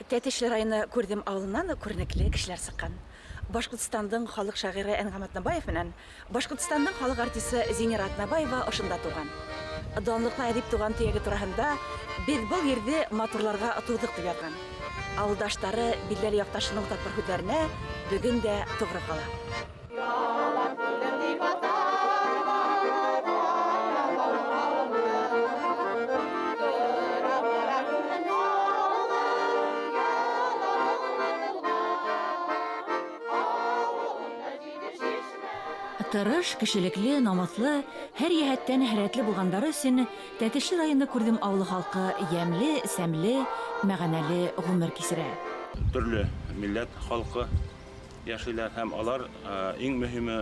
Тәтешле районы Күрҙем ауылынан күренекле кешеләр сыҡҡан. Башҡортостандың халыҡ шағиры Әнғәм Атнабаев менән Башҡортостандың халыҡ артисы Зинира Атнабаева ошонда тыуған. Данлыҡлы әҙип туған төйәге тураһында беҙ был ерҙе матурларға тыуҙыҡ тип яҙған. Ауылдаштары билдәле яҡташының тапҡыр һүҙҙәренә бөгөн дә тоғро ҡала. Тырыш, кешелекле, намыҫлы, һәр йәһәттән һәләтле булғандары өсөн Тәтешле районы Күрҙем ауылы халҡы йәмле, сәмле, мәғәнәле ғүмер кисерә. Төрле милләт халҡы яшиләр һәм алар иң мөһиме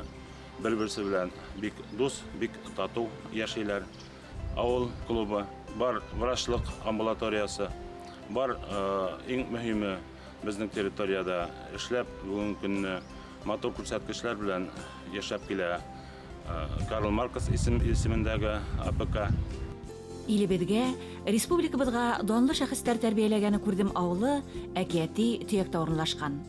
бер-берсе белән бик дус, бик тату яшиләр. Авыл клубы бар, врачлык амбулаториясы бар. Иң мөһиме безнең территориядә эшләп бүгенге көнне матур күрсәткечләр белән яшәп килә Карл Маркс исемендәге АПК. Илебеҙгә, республикабыҙға данлы шәхестәр тәрбиәләгәне Күрҙем ауылы әкиәти төйәктә урынлашҡан.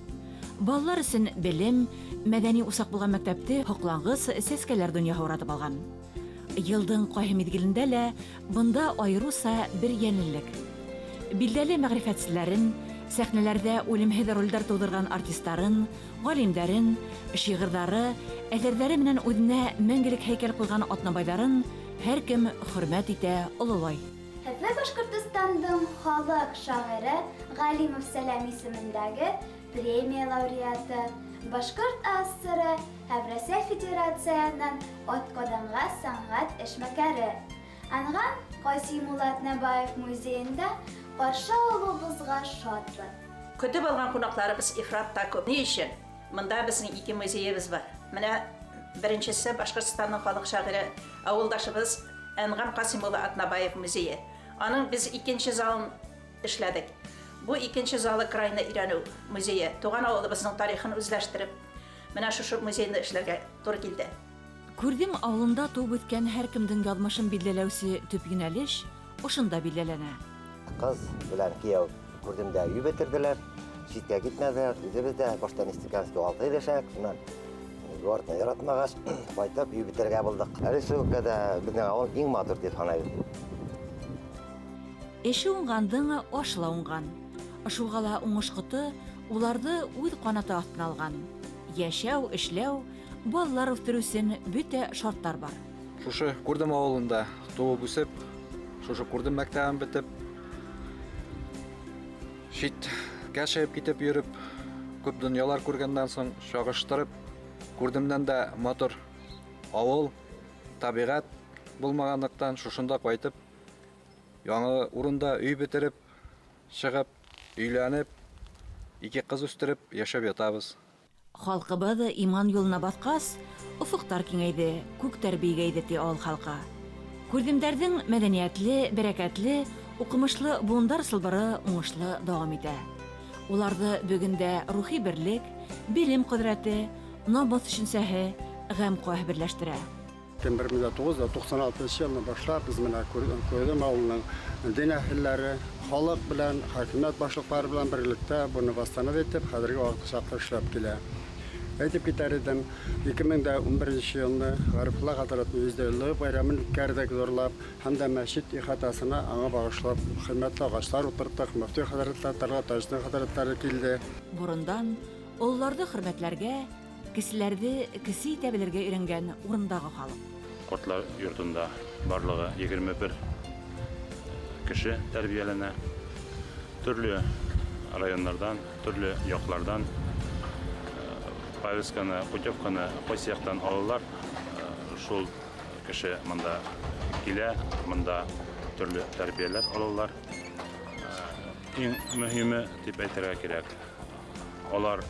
Балалар өсөн белем, мәҙәни усаҡ булған мәктәпте һоҡланғыс сәскәләр донъяһы уратып алған. Йылдың ҡайһы миҙгелендә лә бында айырыуса бер йәнлелек. Билдәле мәғрифәтселәрен, сәхнәләрҙә үлемһеҙ ролдәр тыуҙырған артистарын, ғалимдәрен, шиғырҙары, әҫәрҙәре менән үҙенә мәңгелек һәйкәл ҡуйған Атнабайҙарын һәр кем хөрмәт итә, ололай. Һеҙҙе Башҡортостандың халыҡ шағиры Ғалимов Сәләм исемендәге премия лауреаты, Башҡорт АССР һәм Рәсәй Федерацияһының атҡаҙанған сәнғәт эшмәкәре Әнғәм Ҡасим улы Атнабаев музейында ҡаршы алыуыбыҙға шатбыҙ. Көтөп алған ҡунаҡтарыбыҙ ифрат та күп. Ни өсөн? Бында беҙҙең ике музейыбыҙ бар. Менә беренсеһе Башҡортостандың халыҡ шағиры ауылдашыбыҙ Әнғәм Ҡасим улы Атнабаев музейы. Аның беҙ икенсе залын эшләдек. Бу икенсе залы крайны өйрәнеү музейы. Туған ауылыбыҙҙың тарихын үҙләштереп, менә шушы музейны эшләргә тура килде. Күрҙем ауылында тыуып үҫкән һәр кемдең яҙмышын билдәләүсе төп йүнәлеш ошонда билдәләнә. Ҡыҙ белән кейәү Күрҙемдә өй бөтөрҙөләр, ситкә китмәҙеләр. Үҙебеҙ ҙә башта Нефтекамскта 6 йыл йәшәнек, шунан городны яратмағас, ҡайтып өй бөтөрөргә булдыҡ. Республикала беҙҙең ауыл иң матур тип һанайбыҙ. Эше уңғандың ашы ла уңған. Шуға ла уңыш ҡото уларҙы үҙ ҡанаты аҫтына алған. Йәшәү, эшләү, балалар үҫтереү өсөн бөтә шарттар бар. Шушы Күрҙем ауылында тыуып үҫеп, шушы Күрҙем мәктәбен бөтөп, ситкә сығып китеп йөрөп, күп донъялар күргәндән соң сағыштырып, Күрҙемдән дә матур ауыл, тәбиғәт булмағанлыҡтан шушында ҡайтып, яңы урында өй бөтөрөп, сығып, өйләнеп, ике ҡыҙ үҫтереп йәшәп ятабыҙ. Халҡыбыҙ иман юлына баҫҡас, офоҡтар киңәйҙе, күктәр бейегәйҙе, ти ауыл халҡы. Күрҙемдәрҙең мәҙәниәтле, бәрәкәтле, уҡымышлы быуындар сылбыры уңышлы дауам итә. Уларҙы бөгөн дә рухи берлек, белем ҡөҙрәте, намыҫ төшөнсәһе, ғәм ҡуәһе берләштерә. 1996 йылны башлап без менә Күрҙем ауылының дин әһелләре, халыҡ белән, хакимиәт башлыҡлары белән берлектә буны восстановить итеп, хәҙерге ваҡытта саҡлы эшләп килә. Әйтеп китәр идем, 2011 йылны Ғарифулла хәҙрәтнең 100 йыллыҡ байрамын үткәрҙек ҙурлап һәм дә мәсжид ихатасына аңа бағышлап хөрмәтле ағастар ултырттыҡ. Мөфти хәҙрәтләре, Тәлғәт Таҗетдин хәҙрәтләре килде. Борондан ололарҙы хөрмәтләргә, кеселәрҙе кесе итә белергә өйрәнгән урындағы халыҡ. Ҡортлар йортонда барлығы 21 кеше тәрбиәләнә. Төрлө райондарҙан, төрлө яҡларҙан повестканы, путевканы ҡайсы яҡтан алалар, шул кеше мында килә, мында төрлө тәрбиәләр алалар. Иң мөһиме тип әйтергә кәрәк, алар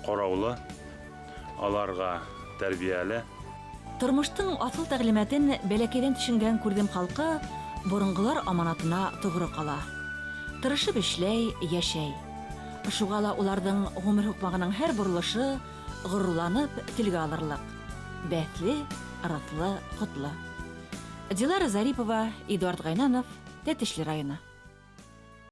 ҡараулы, аларға тәрбиәле. Тормоштоң аҫыл тәғлимәтен бәләкәйҙән төшөнгән Күрҙем халҡы боронғолар аманатына тоғро ҡала. Тырышып эшләй, йәшәй. Шуға ла уларҙың ғүмер һуҡмағының һәр боролошо ғорурланып телгә алырлыҡ. Бәхетле, ырыҫлы, ҡотло. Дилара Зарипова, Эдуард Ғайнанов, Тәтешле районы.